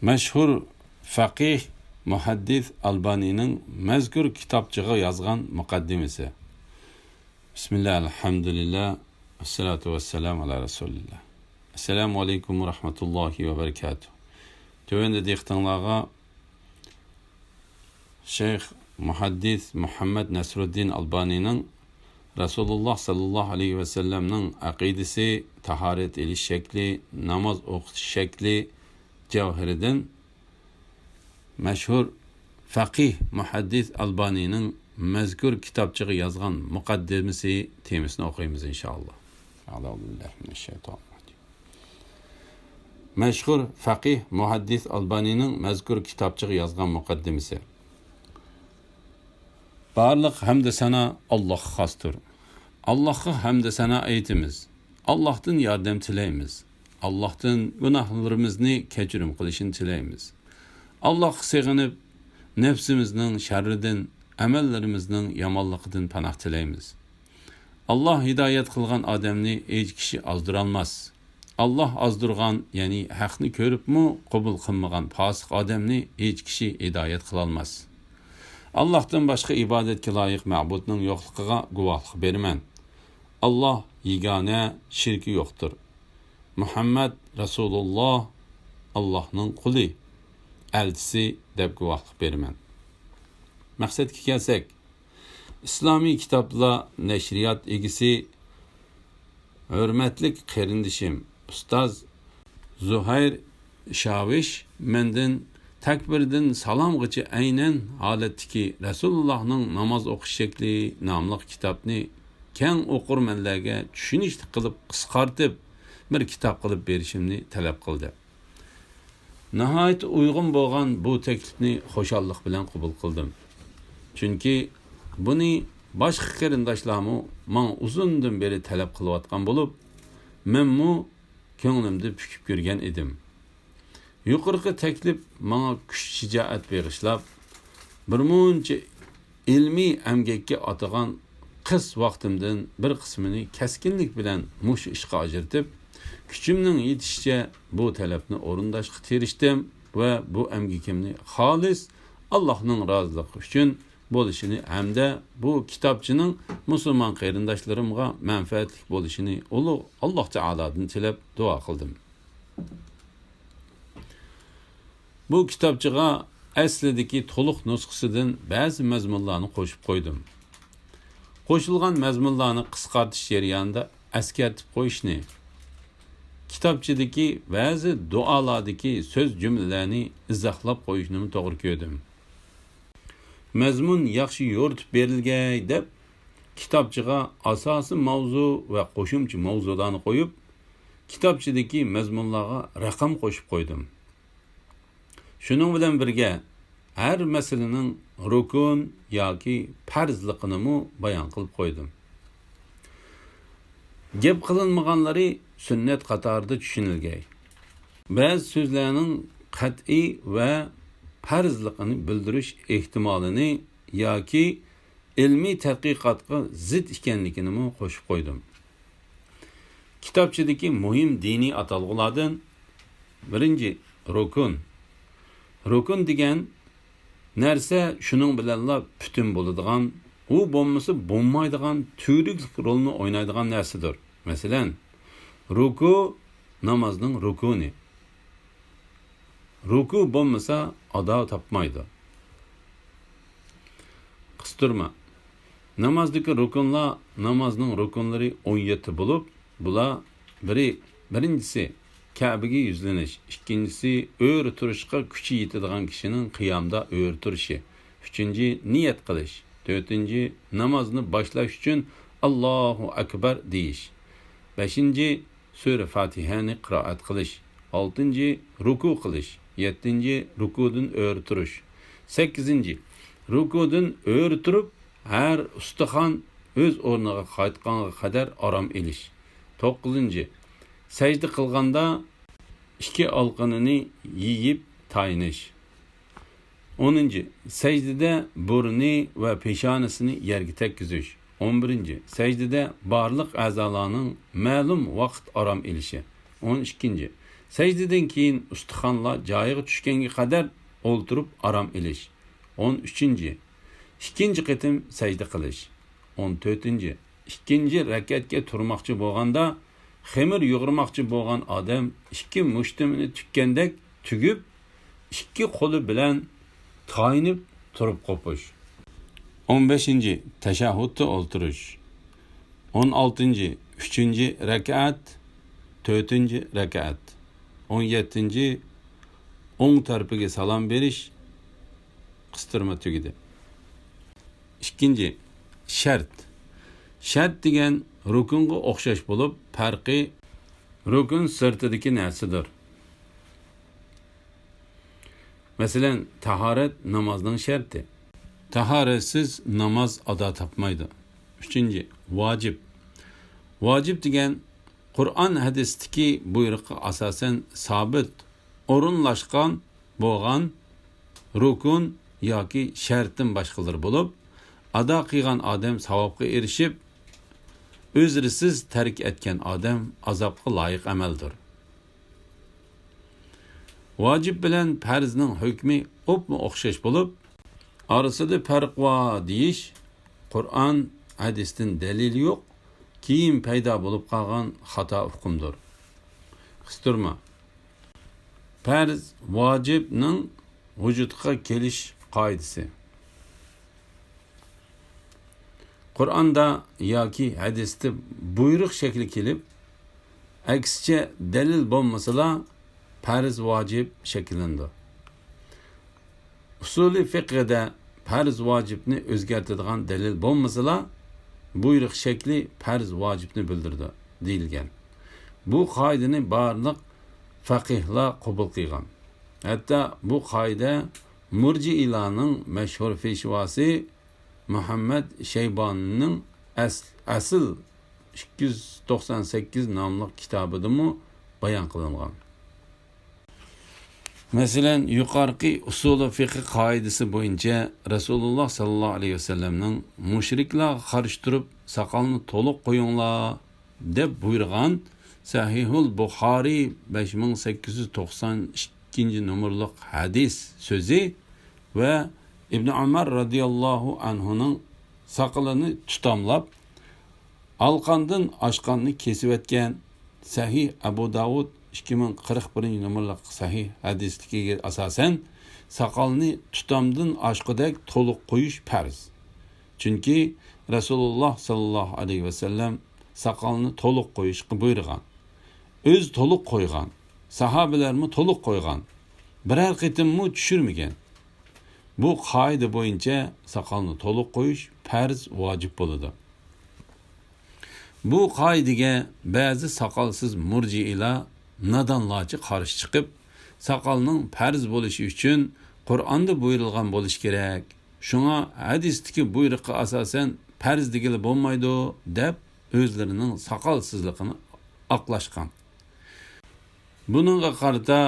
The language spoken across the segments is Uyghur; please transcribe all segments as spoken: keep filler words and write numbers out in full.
مەشھۇر فەقىھ، مۇھەددىس ئالبانىنىڭ مەزكۇر كىتابچىغا يازغان مۇقەددىمىسى. بىسمىللا، ئەلھەمدۇلىللا، ۋەسسالاتۇ ۋەسسالامۇ ئالا رەسۇلىللا. ئەسسالامۇ ئەلەيكۇم ۋە رەھمەتۇللاھى ۋە بەرىكاتۇھ. تۆۋەندە دىققىتىڭلارغا شەيخ مۇھەددىس مۇھەممەد نەسرۇددىن ئالبانىنىڭ رەسۇلۇللا ساللاللاھۇ ئەلەيھى ۋەسەللەمنىڭ ئەقىدىسى، تاھارەت ئېلىش شەكلى، ناماز ئوقۇتۇش شەكلى جەۋھىرىدىن مەشھۇر فەقىھ مۇھەددىس ئالبانىنىڭ مەزكۇر كىتابچىغا يازغان مۇقەددىمىسى تېمىسىنى ئوقۇيمىز، ئىنشائاللا. مەشھۇر فەقىھ مۇھەددىس ئالبانىنىڭ مەزكۇر كىتابچىغا يازغان مۇقەددىمىسى. بارلىق ھەمدۇ سانا ئاللاھقا خاستۇر. ئاللاھقا ھەمدۇ سانا ئېيتىمىز. ئاللاھتىن ياردەم تىلەيمىز. ئاللاھتىن گۇناھلىرىمىزنى كەچۈرۈم قىلىشىنى تىلەيمىز. ئاللاھقا سېغىنىپ، نەپسىمىزنىڭ شەررىدىن، ئەمەللىرىمىزنىڭ يامانلىقىدىن پاناھ تىلەيمىز. ئاللاھ ھىدايەت قىلغان ئادەمنى ھېچ كىشى ئازدۇرالماس. ئاللاھ ئازدۇرغان، يەنى ھەقنى كۆرۈپمۇ قوبۇل قىلمىغان پاسىق ئادەمنى ھېچ كىشى ھىدايەت قىلالماس. ئاللاھتىن باشقا ئىبادەتكە لايىق مەبۇدنىڭ يوقلۇقىغا گۇۋاھلىق بېرىمەن. ئاللاھ يېگانە، شېرىكى يوقتۇر. مۇھەممەد رەسۇلۇللاھ ئاللاھنىڭ قۇلى، ئەلچىسى دەپ گۇۋاھلىق بېرىمەن. مەقسەتكە كەلسەك، ئىسلامىي كىتابلار نەشرىيات ئىگىسى، ھۆرمەتلىك قېرىندىشىم، ئۇستاز زۇھەير شاۋىش مەندىن تەكبىردىن سالامغىچە ئەينەن ھالەتتىكى رەسۇلۇللاھنىڭ ناماز ئوقۇش شەكلى ناملىق كىتابنى كەڭ ئوقۇرمەنلەرگە چۈشىنىشلىك قىلىپ قىسقارتىپ، بىر كىتاب قىلىپ بېرىشىمنى تەلەپ قىلدى. ناھايىتى ئۇيغۇن بولغان بۇ تەكلىپنى خۇشاللىق بىلەن قوبۇل قىلدىم. چۈنكى بۇنى باشقا قېرىنداشلارمۇ ماڭا ئۇزۇندىن بېرى تەلەپ قىلىۋاتقان بولۇپ، مەنمۇ كۆڭلۈمدە پۈكۈپ يۈرگەن ئىدىم. يۇقىرىقى تەكلىپ ماڭا كۈچ-شىجائەت بېغىشلاپ، بىرمۇنچە ئىلمىي ئەمگەككە ئاتىغان قىس ۋاقتىمدىن بىر قىسمىنى كەسكىنلىك بىلەن مۇشۇ ئىشقا ئاجرىتىپ، كۈچۈمنىڭ يېتىشىچە بۇ تەلەپنى ئورۇنداشقا تىرىشتىم ۋە بۇ ئەمگىكىمنى خالىس ئاللاھنىڭ رازىلىقى ئۈچۈن بولۇشىنى ھەمدە بۇ كىتابچىنىڭ مۇسۇلمان قېرىنداشلىرىمغا مەنپەئەتلىك بولۇشىنى ئۇلۇغ ئاللاھ تائالادىن تىلەپ دۇئا قىلدىم. بۇ كىتابچىغا ئەسلىدىكى تولۇق نۇسخىسىدىن بەزى مەزمۇنلارنى قوشۇپ قويدۇم. قوشۇلغان مەزمۇنلارنى قىسقارتىش جەريانىدا ئەسكەرتىپ قويۇشنى، كىتابچىدىكى بەزى دۇئالاردىكى سۆز جۈملىلەرنى ئىزاھلاپ قويۇشنىمۇ توغرا كۆردۈم. مەزمۇن ياخشى يورۇتۇپ بېرىلگەي دەپ، كىتابچىغا ئاساسىي ماۋزۇ ۋە قوشۇمچە ماۋزۇلارنى قويۇپ، كىتابچىدىكى مەزمۇنلارغا رەقەم قوشۇپ قويدۇم. شۇنىڭ بىلەن بىرگە، ھەر مەسىلىنىڭ رۇكۇن ياكى پەرزلىقىنىمۇ بايان قىلىپ قويدۇم. گەپ قىلىنمىغانلىرى سۈننەت قاتارىدا چۈشىنىلگەي. بەزى سۆزلەرنىڭ قەتئىي ۋە پەرزلىقىنى بىلدۈرۈش ئېھتىمالىنى ياكى ئىلمىي تەتقىقاتقا زىت ئىكەنلىكىنىمۇ قوشۇپ قويدۇم. كىتابچىدىكى مۇھىم دىنىي ئاتالغۇلاردىن بىرىنچى، رۇكۇن. رۇكۇن دېگەن نەرسە شۇنىڭ بىلەنلا پۈتۈن بولىدىغان، ئۇ بولمىسا بولمايدىغان تۈۋرۈكلۈك رولنى ئوينايدىغان نەرسىدۇر. مەسىلەن، رۇكۇ نامازنىڭ رۇكۇنى. رۇكۇ بولمىسا ئادا تاپمايدۇ. قىستۇرما. نامازدىكى رۇكۇنلار، نامازنىڭ رۇكۇنلىرى ئون يەتتە بولۇپ، بۇلار بىرى، بىرىنچىسى، كەبىگە يۈزلىنىش، ئىككىنچىسى، ئۆرە تۇرۇشقا كۈچى يېتىدىغان كىشىنىڭ قىيامدا ئۆرە تۇرۇشى، ئۈچىنچى، نىيەت قىلىش، تۆتىنچى، نامازنى باشلاش ئۈچۈن «ئاللاھۇ ئەكبەر» دېيىش، بەشىنچى، سۈرە فاتىھەنى قىرائەت قىلىش، ئالتىنچى، رۇكۇ قىلىش، يەتتىنچى، رۇكۇدىن ئۆرە تۇرۇش، سەككىزىنچى، رۇكۇدىن ئۆرە تۇرۇپ، ھەر ئۇستىخان ئۆز ئورنىغا قايتقانغا قەدەر ئارام ئېلىش، توققۇزىنچى، سەجدە قىلغاندا ئىككى ئالىقىنىنى يېيىپ تايىنىش. ئونىنچى، سەجدىدە بۇرنى ۋە پېشانىسىنى يەرگە تەگكۈزۈش. ئون بىرىنچى، سەجدىدە بارلىق ئەزالارنىڭ مەلۇم ۋاقىت ئارام ئېلىشى. ئون ئىككىنچى، سەجدىدىن كېيىن ئۇستىخانلار جايىغا چۈشكەنگە قەدەر ئولتۇرۇپ ئارام ئېلىش. ئون ئۈچىنچى، ئىككىنچى قېتىم سەجدە قىلىش. ئون تۆتىنچى، ئىككىنچى رەكەتكە تۇرماقچى بولغاندا، خېمىر يۇغۇرماقچى بولغان ئادەم ئىككى مۇشتۇمىنى تۈگكەندەك تۈگۈپ، ئىككى قولى بىلەن تايىنىپ تۇرۇپ قوپۇش. ئون بەشىنچى، تەشەھھۇدتا ئولتۇرۇش. ئون ئالتىنچى، ئۈچىنچى رەكەت، تۆتىنچى رەكەت. ئون يەتتىنچى، ئوڭ تەرىپىگە سالام بېرىش. قىستۇرما تۈگىدى. ئىككىنچى، شەرت. شەرت دېگەن رۇكۇنغا ئوخشاش بولۇپ، پەرقى رۇكۇن سىرتىدىكى نەرسىدۇر. مەسىلەن، تاھارەت نامازنىڭ شەرتى. تاھارەتسىز ناماز ئادا تاپمايدۇ. ئۈچىنچى، ۋاجىپ. ۋاجىپ دېگەن قۇرئان ھەدىستىكى بۇيرۇققا ئاساسەن سابىت ئورۇنلاشقان بولغان رۇكۇن ياكى شەرتتىن باشقىلىرى بولۇپ، ئادا قىلغان ئادەم ساۋابقا ئېرىشىپ، ئۆزرىسىز تەرك ئەتكەن ئادەم ئازابقا لايىق ئەمەلدۇر. ۋاجىپ بىلەن پەرزنىڭ ھۆكمى ئوپمۇ ئوخشاش بولۇپ، ئارىسىدا پەرق بار دېيىش قۇرئان، ھەدىستىن دەلىل يوق، كېيىن پەيدا بولۇپ قالغان خاتا ئۇقۇمدۇر. قىستۇرما. پەرز، ۋاجىپنىڭ ۋۇجۇدقا كېلىش قائىدىسى. قۇرئاندا ياكى ھەدىستە بۇيرۇق شەكلى كېلىپ، ئەكسىچە دەلىل بولمىسىلا، پەرز، ۋاجىپ شەكىللىنىدۇ. ئۇسۇلى فىقھىدا پەرز، ۋاجىپنى ئۆزگەرتىدىغان دەلىل بولمىسىلا، بۇيرۇق شەكلى پەرز، ۋاجىپنى بىلدۈرىدۇ، دېيىلگەن. بۇ قائىدىنى بارلىق فەقىھلار قوبۇل قىلغان. ھەتتا بۇ قائىدە مۇرجىئىلانىڭ مەشھۇر پېشۋاسى مۇھەممەد شەيبانىنىڭ ئەس-، ئەسىل ئىككى يۈز توقسان سەككىز ناملىق كىتابىدىمۇ بايان قىلىنغان. مەسىلەن، يۇقىرىقى ئۇسۇلى فىقھى قائىدىسى بويىچە رەسۇلۇللاھ ساللاللاھۇ ئەلەيھى ۋەسەللەمنىڭ مۇشرىكلارغا قارشى تۇرۇپ ساقالنى تولۇق قويۇڭلار دەپ بۇيرۇغان سەھىھۇل بۇخارىي بەش مىڭ سەككىز يۈز توقسان ئىككىنچى نومۇرلۇق ھەدىس سۆزى ۋە ئىبنى ئۆمەر رەزىياللاھۇ ئەنھۇنىڭ ساقىلىنى تۇتاملاپ، ئالىقاندىن ئاشقاننى كېسىۋەتكەن. سەھىھ ئەبۇ داۋۇد ئىككى مىڭ قىرىق بىرىنچى نومۇرلۇق سەھىھ ھەدىستىكىگە ئاساسەن، ساقالنى تۇتامدىن ئاشقۇدەك تولۇق قويۇش پەرز. چۈنكى رەسۇلۇللاھ ساللاللاھۇ ئەلەيھى ۋەسەللەم ساقالنى تولۇق قويۇشقا بۇيرۇغان. ئۆزى تولۇق قويغان، ساھابىلەرمۇ تولۇق قويغان، بىرەر قېتىممۇ چۈشۈرمىگەن. بۇ قائىدە بويىچە ساقالنى تولۇق قويۇش پەرز، ۋاجىپ بولىدۇ. بۇ قائىدىگە بەزى ساقالسىز مۇرجىئىلار نادانلارچە قارشى چىقىپ، ساقالنىڭ پەرز بولۇشى ئۈچۈن قۇرئاندا بۇيرۇلغان بولۇشى كېرەك، شۇڭا ھەدىستىكى بۇيرۇققا ئاساسەن پەرز دېگىلى بولمايدۇ دەپ، ئۆزلىرىنىڭ ساقالسىزلىقىنى ئاقلاشقان. بۇنىڭغا قارىتا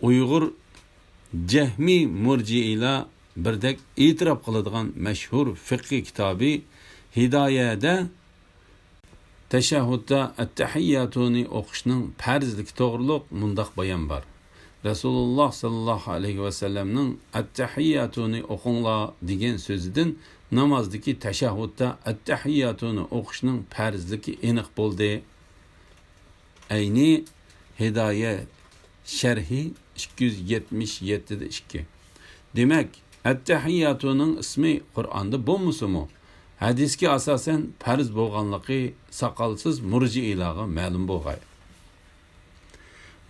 ئۇيغۇر جەھمىي مۇرجىئىلار بىردەك ئېتىراپ قىلىدىغان مەشھۇر فىقھىي كىتابى ھىدايەدە تەشەھھۇدتا ئەتتەھىياتۇنى ئوقۇشنىڭ پەرزلىكى توغرۇلۇق مۇنداق بايان بار: رەسۇلۇللاھ ساللاللاھۇ ئەلەيھى ۋەسەللەمنىڭ ئەتتەھىياتۇنى ئوقۇڭلار دېگەن سۆزىدىن نامازدىكى تەشەھھۇدتا ئەتتەھىياتۇنى ئوقۇشنىڭ پەرزلىكى ئېنىق بولدى. ئەينى ھىدايە شەرھى ئىككى يۈز يەتمىش يەتتىدە ئىككى. دېمەك، ئەتتەھىياتۇنىڭ ئىسمى قۇرئاندا بولمىسىمۇ، ھەدىسكە ئاساسەن پەرز بولغانلىقى ساقالسىز مۇرجىئىلارغا مەلۇم بولغاي.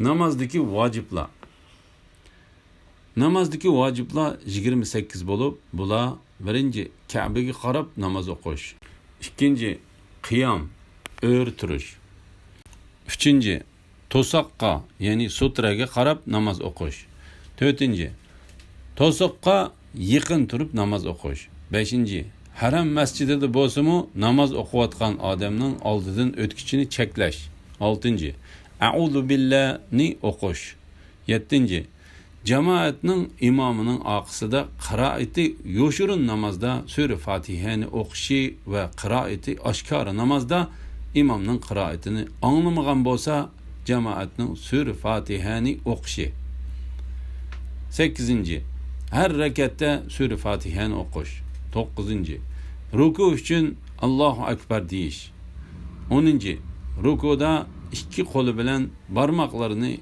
نامازدىكى ۋاجىپلار. نامازدىكى ۋاجىپلار يىگىرمە سەككىز بولۇپ، بۇلار: بىرىنچى، كەبىگە قاراپ ناماز ئوقۇش. ئىككىنچى، قىيام، ئۆرە تۇرۇش. ئۈچىنچى، توساققا، يەنى سۇترەگە قاراپ ناماز ئوقۇش. تۆتىنچى، توسۇققا يېقىن تۇرۇپ ناماز ئوقۇش. بەشىنچى، ھەرەم مەسچىتىدە بولسىمۇ ناماز ئوقۇۋاتقان ئادەمنىڭ ئالدىدىن ئۆتكۈچىنى چەكلەش. ئالتىنچى، ئەئۇزۇ بىللانى ئوقۇش. يەتتىنچى، جامائەتنىڭ ئىمامىنىڭ ئارقىسىدا قىرائىتى يوشۇرۇن نامازدا سۈرە فاتىھەنى ئوقۇشى ۋە قىرائىتى ئاشكارا نامازدا ئىمامنىڭ قىرائىتىنى ئاڭلىمىغان بولسا، جامائەتنىڭ سۈرە فاتىھەنى ئوقۇشى. سەككىزىنچى، ھەر رەكەتتە سۈرە فاتىھەنى ئوقۇش. توققۇزىنچى، رۇكۇ ئۈچۈن ئاللاھۇ ئەكبەر دېيىش. ئونىنچى، رۇكۇدا ئىككى قولى بىلەن بارماقلىرىنى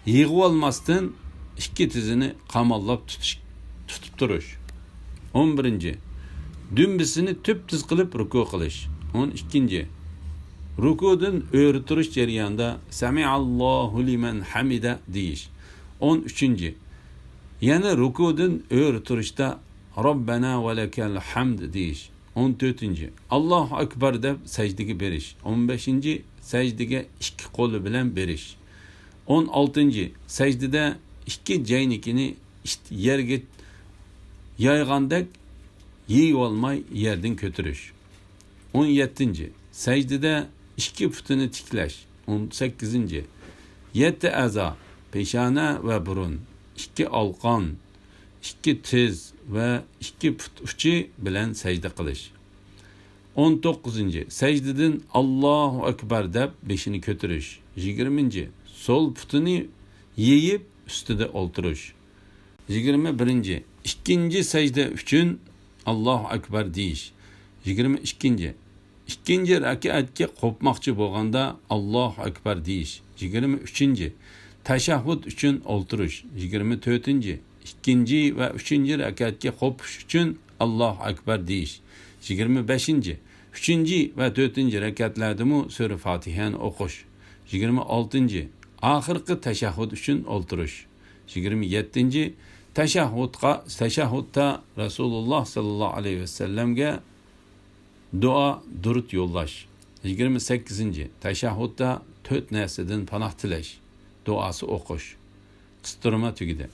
يىغىۋالماستىن، ئىككى تىزىنى قاماللاپ تۇتۇش، تۇتۇپ تۇرۇش. ئون بىرىنچى، دۈمبىسىنى تۈپتۈز قىلىپ رۇكۇ قىلىش. ئون ئىككىنچى، رۇكۇدىن ئۆرە تۇرۇش جەريانىدا سەمىئاللاھۇ لىمەن ھەمىدە دېيىش. ئون ئۈچىنچى، يەنە رۇكۇدىن ئۆرە تۇرۇشتا رەببەنا ۋە لەكەل ھەمد دېيىش. ئون تۆتىنچى، ئاللاھۇ ئەكبەر دەپ سەجدىگە بېرىش. ئون بەشىنچى، سەجدىگە ئىككى قولى بىلەن بېرىش. ئون ئالتىنچى، سەجدىدە ئىككى جەينىكىنى ئىشت-، يەرگە يايغاندەك يېيىۋالماي يەردىن كۆتۈرۈش. ئون يەتتىنچى، سەجدىدە ئىككى پۇتىنى تىكلەش. ئون سەككىزىنچى، يەتتە ئەزا، پېشانە ۋە بۇرۇن، ئىككى ئالقان، ئىككى تىز ۋە ئىككى پۇت ئۇچى بىلەن سەجدە قىلىش. ئون توققۇزىنچى، سەجدىدىن ئاللاھۇ ئەكبەر دەپ بېشىنى كۆتۈرۈش. يىگىرمىنچى، سول پۇتىنى يېيىپ ئۈستىدە ئولتۇرۇش. يىگىرمە بىرىنچى، ئىككىنچى سەجدە ئۈچۈن ئاللاھۇ ئەكبەر دېيىش. يىگىرمە ئىككىنچى، ئىككىنچى رەكەتكە قوپماقچى بولغاندا ئاللاھۇ ئەكبەر دېيىش. يىگىرمە ئۈچىنچى، تەشەھھۇد ئۈچۈن ئولتۇرۇش. يىگىرمە تۆتىنچى، ئىككىنچى ۋە ئۈچىنچى رەكەتكە قوپۇش ئۈچۈن ئاللاھۇ ئەكبەر دېيىش. يىگىرمە بەشىنچى، ئۈچىنچى ۋە تۆتىنچى رەكەتلەردىمۇ سۈرە فاتىھەنى ئوقۇش. يىگىرمە ئالتىنچى، ئاخىرقى تەشەھھۇد ئۈچۈن ئولتۇرۇش. يىگىرمە يەتتىنچى، تەشەھھۇدقا، تەشەھھۇدتا رەسۇلۇللاھ سەللەللاھۇ ئەلەيھى ۋەسەللەمگە دۇئا، دۇرۇت يوللاش. يىگىرمە سەككىزىنچى، تەشەھھۇدتا تۆت نەرسىدىن پاناھ تىلەش دۇئاسى ئوقۇش. قىستۇرما تۈگىدى.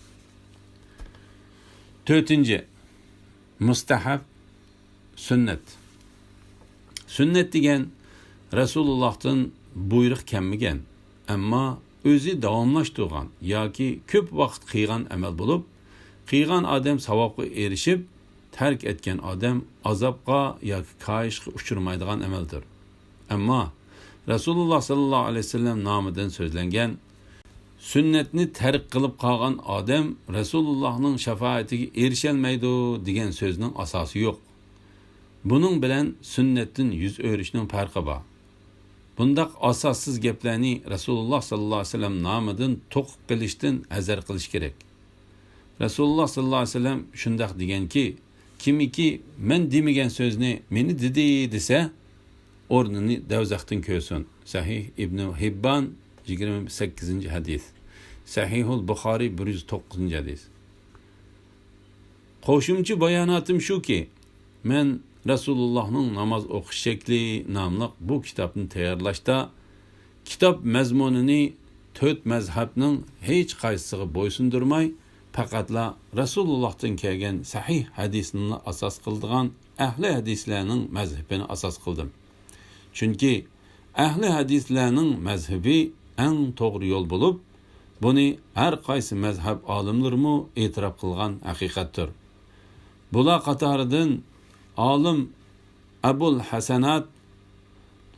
تۆتىنچى، مۇستەھەب، سۈننەت. سۈننەت دېگەن رەسۇلۇللاھتىن بۇيرۇق كەلمىگەن، ئەمما ئۆزى داۋاملاشتۇرغان ياكى كۆپ ۋاقىت قىلغان ئەمەل بولۇپ، قىلغان ئادەم ساۋابقا ئېرىشىپ، تەرك ئەتكەن ئادەم ئازابقا ياكى كايىشقا ئۇچرىمايدىغان ئەمەلدۇر. ئەمما رەسۇلۇللاھ سەللەللاھۇ ئەلەيھى ۋەسەللەم نامىدىن سۆزلەنگەن، سۈننەتنى تەرك قىلىپ قالغان ئادەم رەسۇلۇللاھنىڭ شاپائىتىگە ئېرىشەلمەيدۇ دېگەن سۆزنىڭ ئاساسى يوق. بۇنىڭ بىلەن سۈننەتتىن يۈز ئۆرۈشنىڭ پەرقى بار. بۇنداق ئاساسسىز گەپلەرنى رەسۇلۇللاھ سەللەللاھۇ ئەلەيھى ۋەسەللەم نامىدىن توقۇپ قېلىشتىن ھەزەر قىلىش كېرەك. رەسۇلۇللاھ سەللەللاھۇ ئەلەيھى ۋەسەللەم شۇنداق دېگەنكى، كىمكى مەن دېمىگەن سۆزنى مېنى دېدى دېسە، ئورنىنى دەۋزەختىن كۆرسۇن. سەھىھ ئىبنى ھىببان، يىگىرمە سەككىزىنچى ھەدىس. سەھىھۇل بۇخارىي، بىر يۈز توققۇزىنچى ھەدىس. قوشۇمچە باياناتىم شۇكى، مەن رەسۇلۇللاھنىڭ ناماز ئوقۇش شەكلى ناملىق بۇ كىتابنى تەييارلاشتا، كىتاب مەزمۇنىنى تۆت مەزھەبنىڭ ھېچقايسىسىغا بويسۇندۇرماي، پەقەتلا رەسۇلۇللاھتىن كەلگەن سەھىھ ھەدىسنىلا ئاساس قىلىدىغان ئەھلى ھەدىسلەرنىڭ مەزھىپىنى ئاساس قىلدىم. چۈنكى ئەھلى ھەدىسلەرنىڭ مەزھىپى ئەڭ توغرا يول بولۇپ، بۇنى ھەر قايسى مەزھەپ ئالىملىرىمۇ ئېتىراپ قىلغان ھەقىقەتتۇر. بۇلار قاتارىدىن ئالىم ئەبۇل ھەسەنات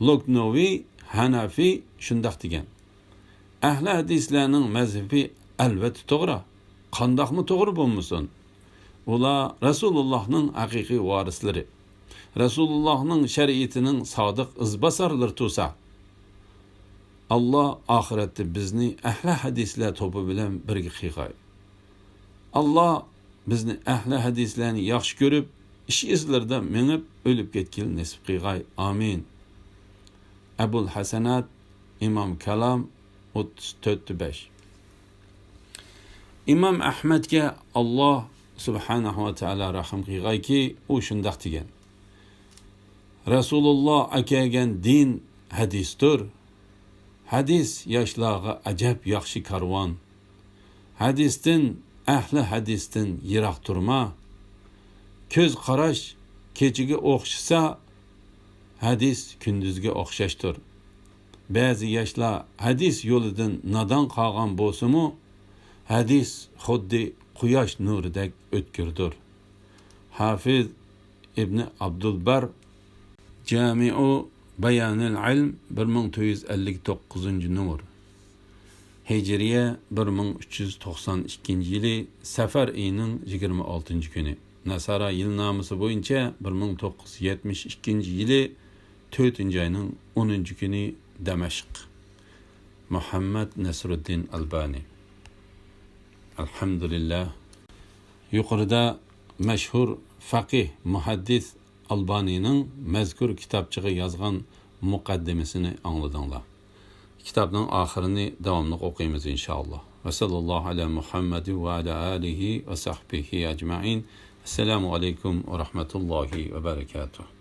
لۇكنۇۋى ھەنەفى شۇنداق دېگەن، ئەھلى ھەدىسلەرنىڭ مەزھىپى ئەلۋەتتە توغرا، قانداقمۇ توغرا بولمىسۇن؟ ئۇلار رەسۇلۇللاھنىڭ ھەقىقىي ۋارىسلىرى، رەسۇلۇللاھنىڭ شەرىئىتىنىڭ سادىق ئىزباسارلىرى تۇرسا، ئاللا ئاخىرەتتە بىزنى ئەھلى ھەدىسلەر توپى بىلەن بىرگە قىلغاي. ئاللا بىزنى ئەھلى ھەدىسلەرنى ياخشى كۆرۈپ، ئىش ئىزلىرىدا مېڭىپ ئۆلۈپ كەتكىلى نېسىپ قىلغاي. ئامىن. ئەبۇل ھەسەنات، ئىمام كالام، ئوتتۇز تۆتتە بەش. ئىمام ئەھمەدكە ئاللا سۇبھانەھۇ ۋە تائالا رەھىم قىلغايكى، ئۇ شۇنداق دېگەن، رەسۇلۇللا ئەكەلگەن دىن ھەدىستۇر. ھەدىس ياشلارغا ئەجەب ياخشى كارۋان. ھەدىستىن، ئەھلى ھەدىستىن يىراق تۇرما. كۆز قاراش كېچىگە ئوخشىسا، ھەدىس كۈندۈزگە ئوخشاشتۇر. بەزى ياشلار ھەدىس يولىدىن نادان قالغان بولسىمۇ، ھەدىس خۇددى قۇياش نۇرىدەك ئۆتكۈردۇر. ھافىز ئىبنى ئابدۇلبار، جامىئۇ بايانىل ئىلم، بىر مىڭ تۆت يۈز ئەللىك توققۇزىنچى نومۇر. ھىجرىيە بىر مىڭ ئۈچ يۈز توقسان ئىككىنچى يىلى سەفەر ئېيىنىڭ يىگىرمە ئالتىنچى كۈنى. ناسارا يىلنامىسى بويىچە بىر مىڭ توققۇز يۈز يەتمىش ئىككىنچى يىلى تۆتىنچى ئاينىڭ ئونىنچى كۈنى دەمەشق. مۇھەممەد نەسرۇددىن ئەلبانى. ئەلھەمدۇلىللا. يۇقىرىدا مەشھۇر فەقىھ، مۇھەددىس ئالبانىنىڭ مەزكۇر كىتابچىغا يازغان مۇقەددىمىسىنى ئاڭلىدىڭلار. كىتابنىڭ ئاخىرىنى داۋاملىق ئوقۇيمىز، ئىنشائاللا. ۋە سەللەللاھۇ ئەلا مۇھەممەدىن ۋە ئەلا ئالىھى ۋە سەھبىھى ئەجمەئىن. ئەسسالامۇ ئەلەيكۇم ۋە رەھمەتۇللاھى ۋە بەرەكاتۇھ.